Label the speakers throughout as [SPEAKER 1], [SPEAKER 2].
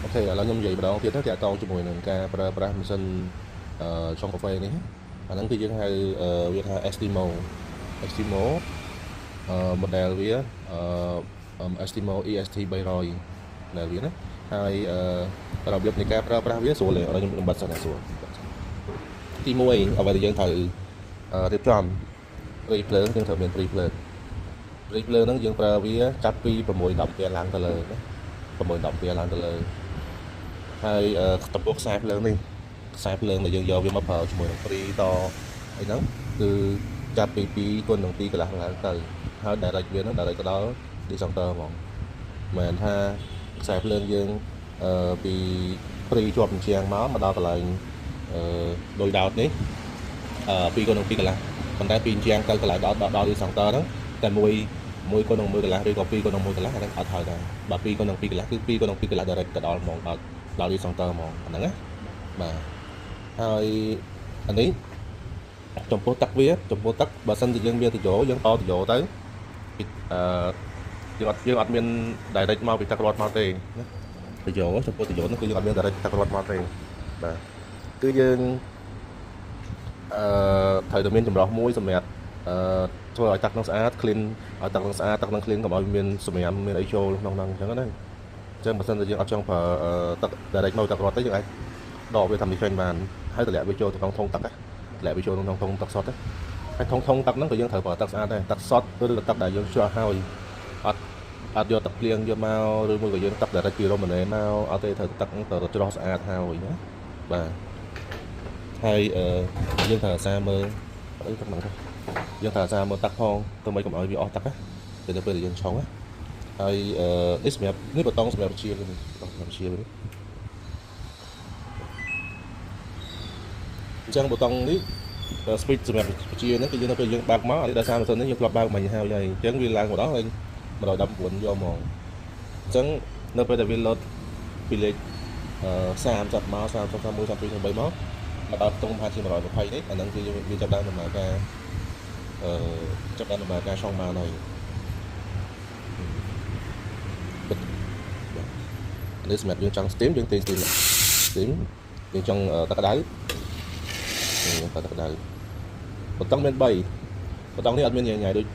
[SPEAKER 1] OK ឥឡូវខ្ញុំនិយាយម្ដងទៀតទៅតាក់ទងជាមួយនឹងការប្រើប្រាស់ម៉ាស៊ីនឆុងកាហ្វេនេះអាហ្នឹងគឺយើងហៅវាថា Estimo Estimo model វាEstimo EST 300ដែលវាណាហើយរបៀបនៃការប្រើប្រាស់វាស្រួលទេឥឡូវខ្ញុំបិទសិនណាស្រួលទី1អ្វីដែលយើងត្រូវរៀបចំព្រីភ្លើងយើងត្រូវមានព្រីភ្លើងព្រីភ្លើងហ្នឹងយើងប្រើវាចាប់ពី6 10វាឡើងទៅលើណា6 10វាឡើងទៅលើហើយចំពោះខ្សែភ្លើងនេះខ្សែភ្លើងដែលយើងយកវាមកប្រើជាមួយនឹងព្រីតអីហ្នឹងគឺចាប់ពី2គុណនឹង2កន្លះឡើងទៅហើយ direct វាហ្នឹង direct ទៅដល់ disjoncteur ហ្មងមិនមែនថាខ្សែភ្លើងយើងពីព្រីជាប់ជញ្ជាំងមកដល់កន្លែងដោយដោតនេះ2គុណនឹង2កន្លះប៉ុន្តែពីជញ្ជាំងទៅកន្លែងដោតដល់ disjoncteur ហ្នឹងតែមួយមួយគុណនឹង1កន្លះឬក៏2គុណនឹង1កន្លះអាហ្នឹងអត់ហើយដែរបើ2គុណនឹង2កន្លះគឺ2គុណនឹង2កន្លះ direct ទៅដល់ហ្មងដល់ដល់ disjoncteur ហ្មងអាហ្នឹងណាបាទហើយអានេះចំពោះទឹកវាចំពោះទឹកបើសិនជាយើងមានតយោយើងតតយោទៅអឺយើងអត់មាន direct មកពីទឹករត់មកទេណាតយោចំពោះតយោនោះគឺយើងអត់មាន direct ទឹករត់មកទេបាទគឺយើងត្រូវតែមានចម្រោះមួយសម្រាប់ធ្វើឲ្យទឹកនឹងស្អាត clean ឲ្យទឹកនឹងស្អាតទឹកនឹង clean កុំឲ្យមានសម្រាមមានអីចូលក្នុងហ្នឹងអញ្ចឹងណាអញ្ចឹងបើសិនជាយើងអត់ចង់ប្រើទឹក direct មកទឹករត់ទេយើងអាចដកវាតាមនេះចេញបានហើយតម្លាក់វាចូលទៅក្នុងធុងទឹកតម្លាក់វាចូលក្នុងធុងទឹកសុទ្ធហើយធុងធុងទឹកហ្នឹងក៏យើងត្រូវប្រើទឹកស្អាតដែរទឹកសុទ្ធឬក៏ទឹកដែលយើងច្រោះហើយអត់អត់យកទឹកភ្លៀងយកមកឬមួយក៏យើងទឹក direct ពីរ៉ូម៉ាណេមកអត់ទេត្រូវទឹកទៅច្រោះស្អាតហើយណាបាទហើយយើងត្រូវអាសាមើលអីទឹកហ្នឹងទៅយើងត្រូវអាសាមើលទឹកផងទៅមិនកុំឲ្យវាអស់ទឹកណាទៅពេលដែលយើងឆុងណាហើយនេះសម្រាប់នេះបតង់សម្រាប់ជានេះបតង់សម្រាប់ជានេះអញ្ចឹងបតង់នេះ switch សម្រាប់ជាហ្នឹងគឺយើងនៅពេលយើងបើកមកអានេះដោយសារម៉ាស៊ីននេះយើងធ្លាប់បើកមិញហើយហើយអញ្ចឹងវាឡើងមកដល់ហើយ119យកមកអញ្ចឹងនៅពេលដែលវាលោតពីលេខ30មក30 31 32 33មកមកដល់ខ្ទង់ប្រហែលជា120នេះអាហ្នឹងគឺវាចាប់ដើមដំណើរការអឺចាប់ដើមដំណើរការឆុងបានហើយនេះសម្រាប់យើងចង់ steam យើងទាញ steam steam យើងចង់ទឹកក្តៅយើងប្រើទឹកក្តៅប៊ូតុងមាន3ប៊ូតុងនេះអត់មានញ៉ៃញ៉ៃដូច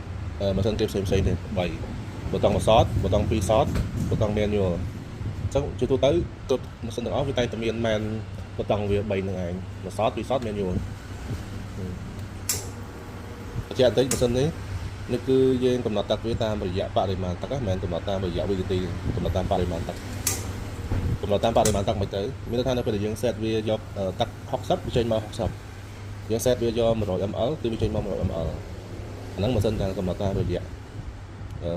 [SPEAKER 1] ម៉ាស៊ីនគេផ្សេងផ្សេងទេ3ប៊ូតុងមួយសតប៊ូតុងពីរសតប៊ូតុង manual អញ្ចឹងជាទូទៅគ្រប់ម៉ាស៊ីនទាំងអស់វាតែងតែមានមែនប៊ូតុងវា3នឹងឯងមួយសតពីរសត manual បញ្ជាក់បន្តិចម៉ាស៊ីននេះនេះគឺយើងកំណត់ទឹកវាតាមរយៈបរិមាណទឹកមិនមែនកំណត់តាមរយៈវិនាទីកំណត់តាមបរិមាណទឹកកំណត់តាមបរិមាណទឹកមិនទៅមានន័យថានៅពេលដែលយើង set វាយកទឹក60វាចេញមក60យើង set វាយក100 ml គឺវាចេញមក100 ml អាហ្នឹងម៉ាស៊ីនតែកំណត់តាមរយៈ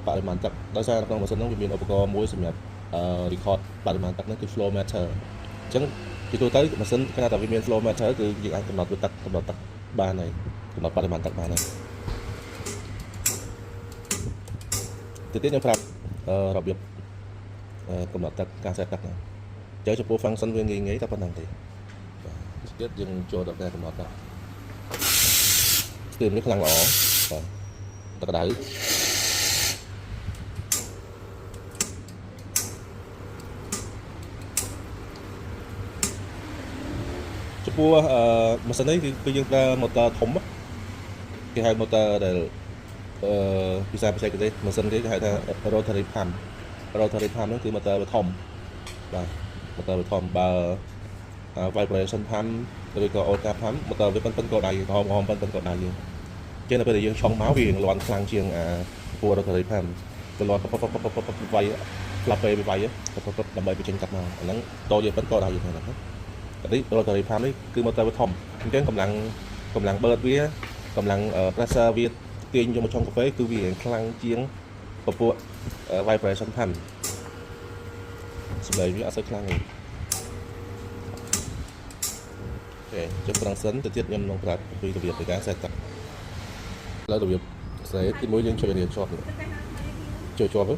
[SPEAKER 1] បរិមាណទឹកដោយសារក្នុងម៉ាស៊ីនហ្នឹងវាមានឧបករណ៍មួយសម្រាប់ record បរិមាណទឹកហ្នឹងគឺ flow meter អញ្ចឹងជាទូទៅម៉ាស៊ីនខណៈតែវាមាន flow meter គឺយើងអាចកំណត់វាទឹកកំណត់ទឹកបានហើយកំណត់បរិមាណទឹកបានហើយទៅទៀតខ្ញុំប្រាប់របៀបកំណត់ទឹកការ set ទឹកហ្នឹងអញ្ចឹងចំពោះ function វាងាយៗតែប៉ុណ្្នឹងទេបាទទៀតយើងចូលដល់ការកំណត់ទឹក steam នេះខ្លាំងល្អបាទទឹកក្តៅចំពោះម៉ាស៊ីននេះគឺយើងប្រើ motor ធំគេហៅ motor ដែលភាសាបច្ចេកទេសម៉ាស៊ីនគេគេហៅថា rotary pump rotary pump ហ្នឹងគឺ motor វាធំបាទ motor វាធំបើ vibration pump ឬក៏ auto pump motor វាប៉ុនប៉ុនកដៃក្រហមក្រហមប៉ុនប៉ុនកដៃយើងចឹងនៅពេលដែលយើងឆុងមកវាលាន់ខ្លាំងជាងអាពួក rotary pump ទៅលាន់ពពពពពពវាយផ្លាប់ពេលវាយពពពដើម្បីបញ្ចេញទឹកមកអាហ្នឹងតយើងប៉ុនកដៃយើងហ្នឹងណានេះ rotary pump នេះគឺ motor វាធំអញ្ចឹងកម្លាំងកម្លាំងបឺតវាកម្លាំង pressure វាទាញយកមកឆុងកាហ្វេគឺវាខ្លាំងជាងពពួក vibration pump សម្លេងវាអត់សូវខ្លាំងទេOK ចុះប្រងសិនទៅទៀតខ្ញុំនឹងប្រាប់ពីរបៀបនៃការ set ទឹកឥឡូវរបៀបសេទីមួយយើងចុចរៀនជាប់នេះចូលជាប់ទៅ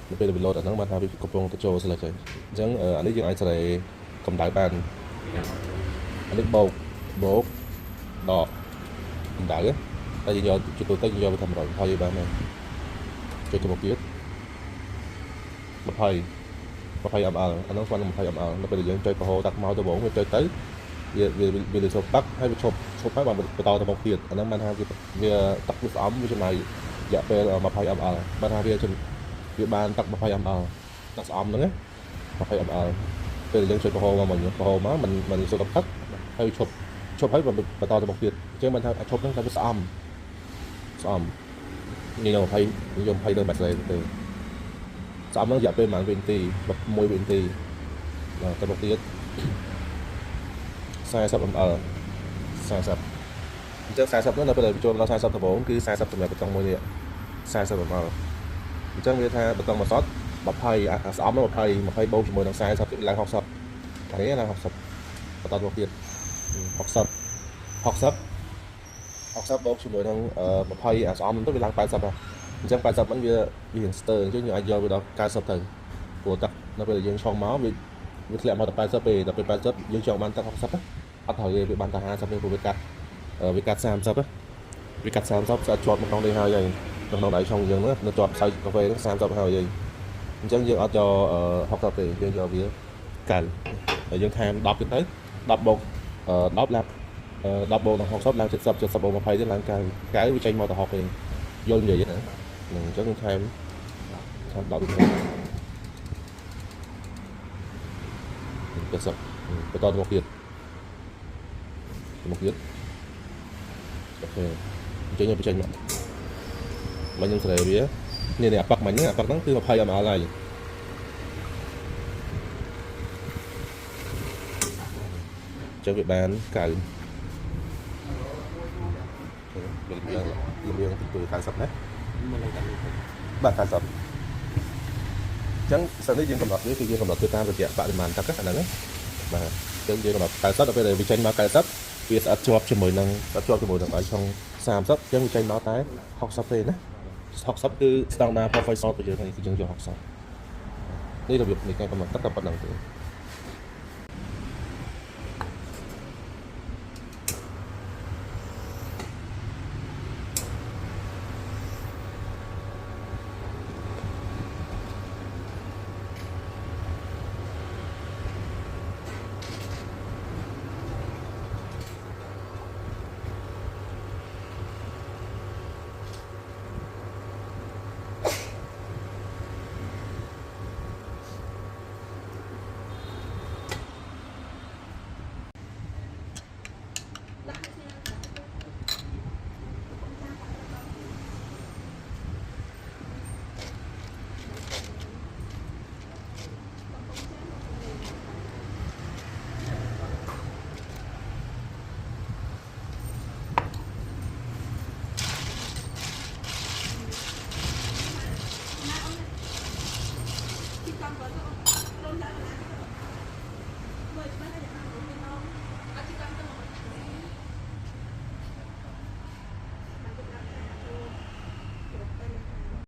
[SPEAKER 1] នៅពេលដែលវាលោតអាហ្នឹងបានថាវាកំពុងទៅចូល select ហើយអញ្ចឹងអានេះយើងអាចសេរីកម្ដៅបានអានេះបោកបោកដកកម្ដៅតែយើងយកជាទូទៅយើងយកវាថា120បានហើយចុចទៅមុខទៀត 20 20 ml អាហ្នឹងស្មើនឹង20 ml នៅពេលដែលយើងចុចបង្ហូរទឹកមកដំបូងវាចុចទៅវាវាវាលឺសូរប៉ឹកហើយវាឈប់ឈប់ហើយបានបន្តទៅមុខទៀតអាហ្នឹងបានថាវាវាទឹកវាស្អំវាចំណាយរយៈពេល20 ml បានថាវាវាបានទឹក20 ml ទឹកស្អំហ្នឹងណា20 ml ពេលដែលយើងចុចបង្ហូរមកមិញបង្ហូរមកមិនមិនសូរទឹកផឹកហើយឈប់ឈប់ហើយបន្តទៅមុខទៀតអញ្ចឹងបានថាឈប់ហ្នឹងថាវាស្អំស្អំនេះយក20យក20ទៅបាច់ស្អីទេស្អំហ្នឹងរយៈពេលប្រហែលវិនាទី1វិនាទីបាទទៅមុខទៀត40 ml 40អញ្ចឹង40ហ្នឹងនៅពេលដែលចូលដល់40ដំបូងគឺ40សម្រាប់បតុងមួយនេះ40 ml អញ្ចឹងវាថាបតុងមួយសត20អាស្អំហ្នឹង20 20បូកជាមួយនឹង40ទៀតឡើង60អានេះឡើង60បន្តមកទៀត60 60 60បូកជាមួយនឹង20អាស្អំហ្នឹងទៅវាឡើង80ហ៎អញ្ចឹង80ហ្នឹងវាវារៀងស្ទើអញ្ចឹងយើងអាចយកវាដល់90ទៅព្រោះទឹកនៅពេលដែលយើងឆុងមកវាវាធ្លាក់មកតែ80ទេដល់ពេល80យើងចង់បានទឹក60ណាអត់ត្រូវទេវាបានតែ50ទេព្រោះវាកាត់វាកាត់30ណាវាកាត់30ស្អាតជាប់ក្នុងនេះហើយហើយក្នុងដៃឆុងយើងហ្នឹងនៅជាប់ផ្សៅកាហ្វេហ្នឹង30ហើយហើយអញ្ចឹងយើងអត់យក60ទេយើងយកវា90ហើយយើងថែម10ទៀតទៅ10បូក10ឡើង10បូកនឹង60ឡើង70 70បូក20ទៀតឡើង90 90វាចេញមកតែ60ទេយល់និយាយណាហ្នឹងអញ្ចឹងយើងថែមថែម10ទៀត70បន្តទៅមុខទៀតទៅមុខទៀត OK អញ្ចឹងយើងបញ្ចេញមកមកខ្ញុំសេរីវានេះនេះអាប៉ឹកមិញហ្នឹងអាប៉ឹកហ្នឹងគឺ20 ml ហើយអញ្ចឹងវាបាន90វាលៀងទី90ណា
[SPEAKER 2] មកឡើងតាមនេះ
[SPEAKER 1] បាទ90អញ្ចឹងសិននេះយើងកំណត់វាគឺយើងកំណត់ទៅតាមរយៈបរិមាណទឹកហ្នឹងណាបាទអញ្ចឹងយើងកំណត់90ដល់ពេលដែលវាចេញមក90វាស្អិតជាប់ជាមួយនឹងស្អិតជាប់ជាមួយនឹងដៃឆុង30អញ្ចឹងវាចេញមកតែ60ទេណា60គឺស្តង់ដារ professional របស់យើងនេះគឺយើងយក60នេះរបៀបនៃការកំណត់ទឹកតែប៉ុណ្្នឹងទេ។